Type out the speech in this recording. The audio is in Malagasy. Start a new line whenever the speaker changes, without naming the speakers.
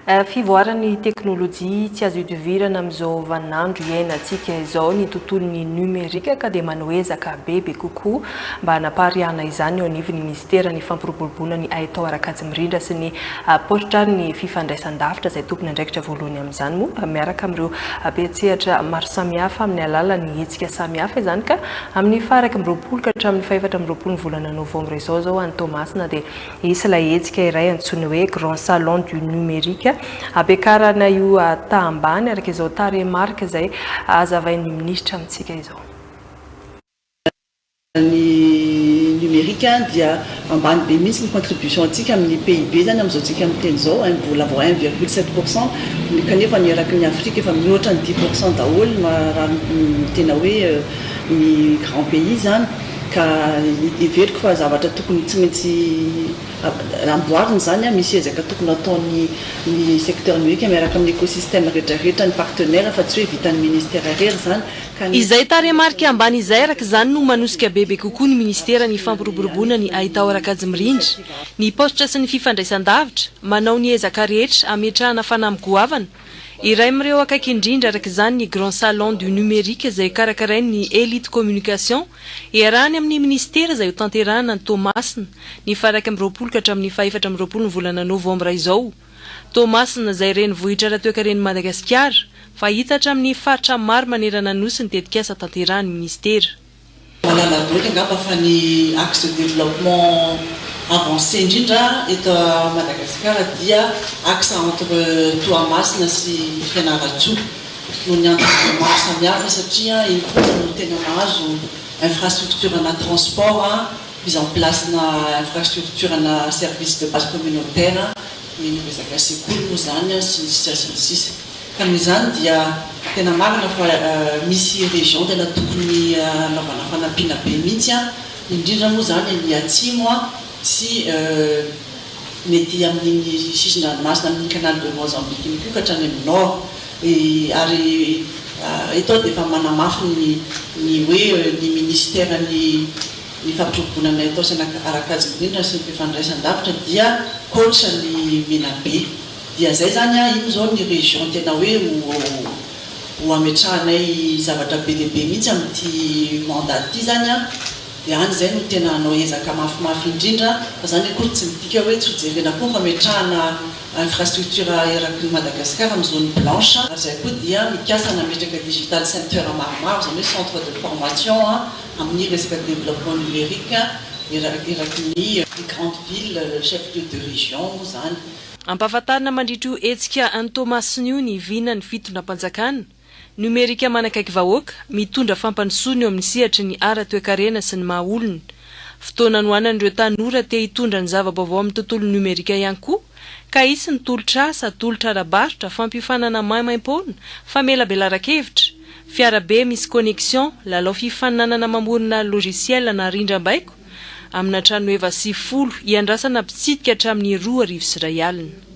Fivoaran'ny teknolojia tsy azo ihodivirana amin'izao vaninandro iainantsika izao ny tontolon'ny nomerika ka dia manao ezaka bebe kokoa mba hanapariahana izany eo anivon'ny minisiteran'ny fampiroboroboana ny haitao ara-kajy mirindra sy ny paositra ary ny fifandraisan-davitra izay tompon'andraikitra voalohany amin'izany moa miaraka amin'ireo mpiantsehatra maro samihafa amin'ny alalan'ny hetsika samihafa izany ka amin'ny faha 21 ka hatramin'ny faha 24 ny volana novambra izao izao any Toamasina dia Hisy ilay hetsika iray antsoina hoe Grand Salon du Numérique hampiakarana io taha ambany araka izao tarehimarika izay hazavain'ny minisitra amintsika izao.
Ny numérique dia ambany be mihitsy ny contribution antsika amin'ny PIB izany amin'izao tsika miteny izao, mbola vao 1,7 pourcent kanefa ny eraky ny Afrika efa mihoatra ny 10 pourcent daholo raha ny tena hoe ny grand pays izany. Ka heveriko fa zavatra tokony tsy maintsy amboarina izany, misy ezaka tokony ataon'ny ny secteur numérique miaraka amin'ny écosystème rehetra rehetra, ny partenaire fa tsy hoe vitan'ny ministère irery izany ka ny.
Izay tarehimarika ambany izay araka izany no manosika bebe kokoa ny minisitera ny fampiroboroboana ny haitao ara-kajy mirindra, ny paositra sy ny fifandraisan-davitra, manao ny ezaka rehetra hametrahana fanamby goavana. Iray amin'ireo akaiky indrindra araka izany ny Grand Salon du Numérique izay karakarain'ny Elite Communication, iarahany amin'ny minisitera izay hotanterahina any Toamasina, ny faha 21 ka hatramin'ny faha 24 ny volana novambra izao. Toamasina izay renivohitra ara-toekaren'i Madagasikara, fa hita hatramin'ny faritra maro manerana ny Nosy ny tetikasa tanterahin'ny minisitera.
Mahalala daholo angamba fa ny axe de développement avancé indrindra eto Madagasikara dia axe entre Toamasina sy Fianarantsoa noho ny antony maro samihafa satria iny fotsiny no tena mahazo infrastructure na transport, mise en place na infrastructure na service de base communautaire, ny resaka sekoly moa izany sy ny sisa sy ny sisa. Ka noho izany dia tena marina fa misy région tena tokony hanaovana fanampiana be mihitsy an, indrindra moa izany ny atsimo sy mety amin'iny sisin-dranomasina amin'iny canal de Mozambique iny koa ka hatrany amin'ny nord. Ary eto aho dia efa manamafy ny ny hoe ny ministère ny ny fampirobonana eto sy ara-kajy mirindra sy ny fifandraisan-davitra dia coach ny Menabe. Dia zay zany an, iny zao ny région tena hoe ho ho ametrahanay zavatra be dia be mihitsy amin'ity mandat ity zany an, dia any zay no tena hanao ezaka mafimafy indrindra, fa zany akory tsy midika hoe tsy ho jerena koa ny fametrahana infrastructure eraky ny Madagascar amin'ny zone blanche, ary zay koa dia mikasa nametraka digital center maromaro, zany hoe centre de formation amin'ny resaka développement numérique eraky ny grande ville, chef lieu de région moa zany.
Ampahafantarina mandritra io hetsika any Toamasina io ny vinan'ny fitondram-panjakana, nomerika manakaiky vahoaka, mitondra fampandrosoana eo amin'ny sehatry ny ara-toekarena sy ny maha olona. Fotoana hanohanan'ireo tanora te hitondra ny zava-baovao amin'ny tontolo nomerika ihany koa, ka hisy ny tolotr'asa, tolotra ara-barotra, fampiofanana maimaimpoana, famelabelaran-kevitra, fiarabe misy connexion, lalao fifaninanana mamorona logiciel na rindrambaiko, Amina tranoheva 90 iandrasana mpitsidika hatramin'ny 2100.